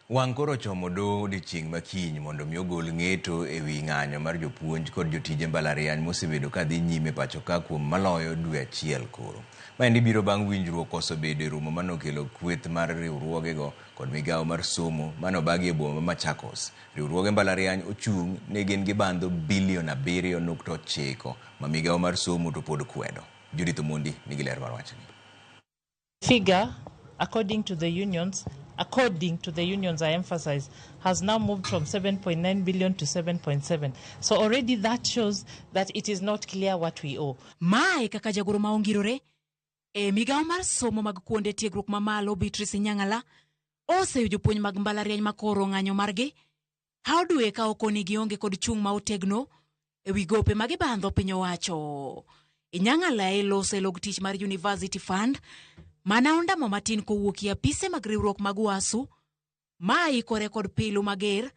Wang' koro ochomo doho odiochieng' ma kiny mondo mi ogol ng'eto e wi ng'anyo mar jopuonj kod jotije mbalariany mosebedo ka dhi nyime pacho ka kuom maloyo dwe achiel koro. Maendi biro bang' winjruok koso bedo e romo manokelo kweth mar riwruogego kod migawo mar somo mane obagi e boma ma Machakos. Riwruoge mbalariany ochung' ni gin gibandho bilion 7.9 ma migawo mar somo to pod kwedo. Judith Omondi nigi ler mar wachni. Figure, according to the unions, according to the unions, I emphasize, has now moved from 7.9 billion to 7.7. So already that shows that it is not clear what we owe. Mae kaka jagoro ma ongirore e migawo mar somo mag kuonde tiegruok mamalo Beatrice Nyang'ala oseyo jopuonj mag mbalariany makoro ng'anyo margi haw dwe ka okoni gionge kod chung' ma otegno e wi gope ma gibandho piny owacho. Inyang'ala e loso e log tich mar University Fund mana ondamo matin kowuok e apise mag riwruok mag UASU ma ikore kod pilu mager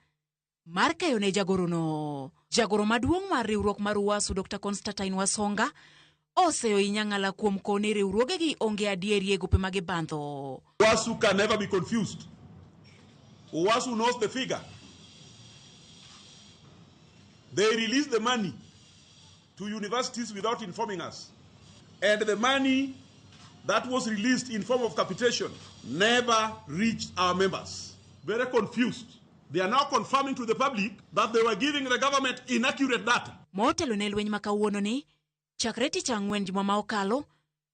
mar keyo ne jagorono. Jagoro maduong' mar riwruok mar UASU Dr. Constantine Wasonga oseyo Inyang'ala kuom koni riwruogegi onge adieri e gope ma gibandho. UASU can never be confused. UASU knows the figure. They release the money to universities without informing us. And the money that was released in form of capitation never reached our members. Very confused. They are now confirming to the public that they were giving the government inaccurate data. Motelo ne lweny ma kawuono ni, chakre tich ang'wen juma ma okalo,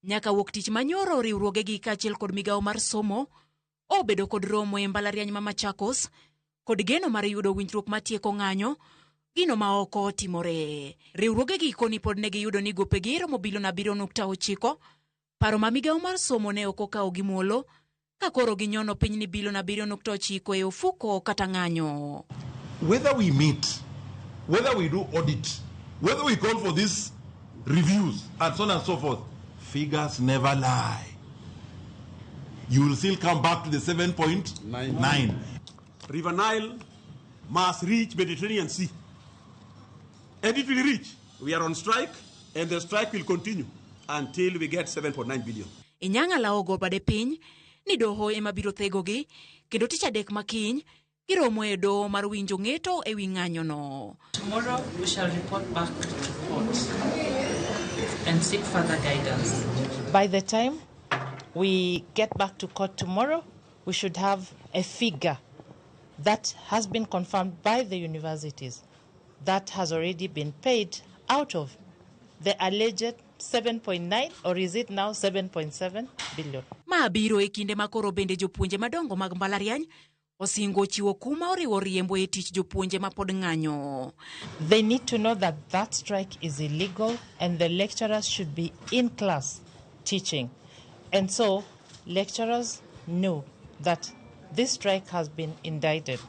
nyaka wuok tich manyoro riwruogegi kaachiel kod migawo mar somo obedo kod romo e mbalariany ma Machakos kod geno mar yudo winjruok matieko ng'anyo gino ma ok otimore. Riwruogegi koni pod ne giyudo ni gopegi romo bilion 7.9, paro ma migawo mar somo ne ok okawo gi muolo ka koro ginyono piny ni bilion 7.9 e ofuko kata ng'anyo. Whether we meet, whether we do audit, whether we call for these reviews and so on and so forth, figures never lie. You will still come back to the 7.9. River Nile must reach Mediterranean Sea. And it will reach. We are on strike, and the strike will continue until we get 7.9 billion. Inyang'ala ogo bade piny ni doho ema biro thegogi kendo tich adek makiny giromo e doho mar winjo ng'eto e wi ng'anyono. Tomorrow we shall report back to court and seek further guidance. By the time we get back to court tomorrow, we should have a figure that has been confirmed by the universities that has already been paid out of the alleged 7.9 or is it now 7.7 billion. Ma biro e kinde ma koro bende jopuonje madongo mag mbalariany osingo chiwo kum ma oriwo riembo e tich jopuonje ma pod ng'anyo. They need to know that that strike is illegal and the lecturers should be in class teaching. And so lecturers know that this strike has been indicted.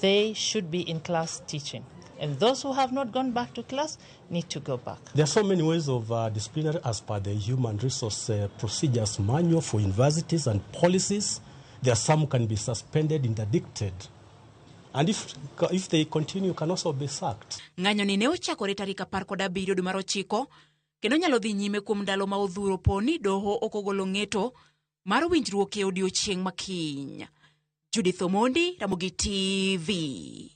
They should be in class teaching. And those who have not gone back to class need to go back. There are so many ways of disciplinary as per the Human Resource Procedures Manual for universities and policies. There are some can be suspended, interdicted. And if they continue, can also be sacked. Ng'anyo ni ne ochakore tarik 17 dwe mar 9 kendo nyalo dhi nyime kuom ndalo ma odhuro po ni doho ok ogolo ng'eto mar winjruok e odiochieng' makiny. Judith Omondi, Ramogi TV.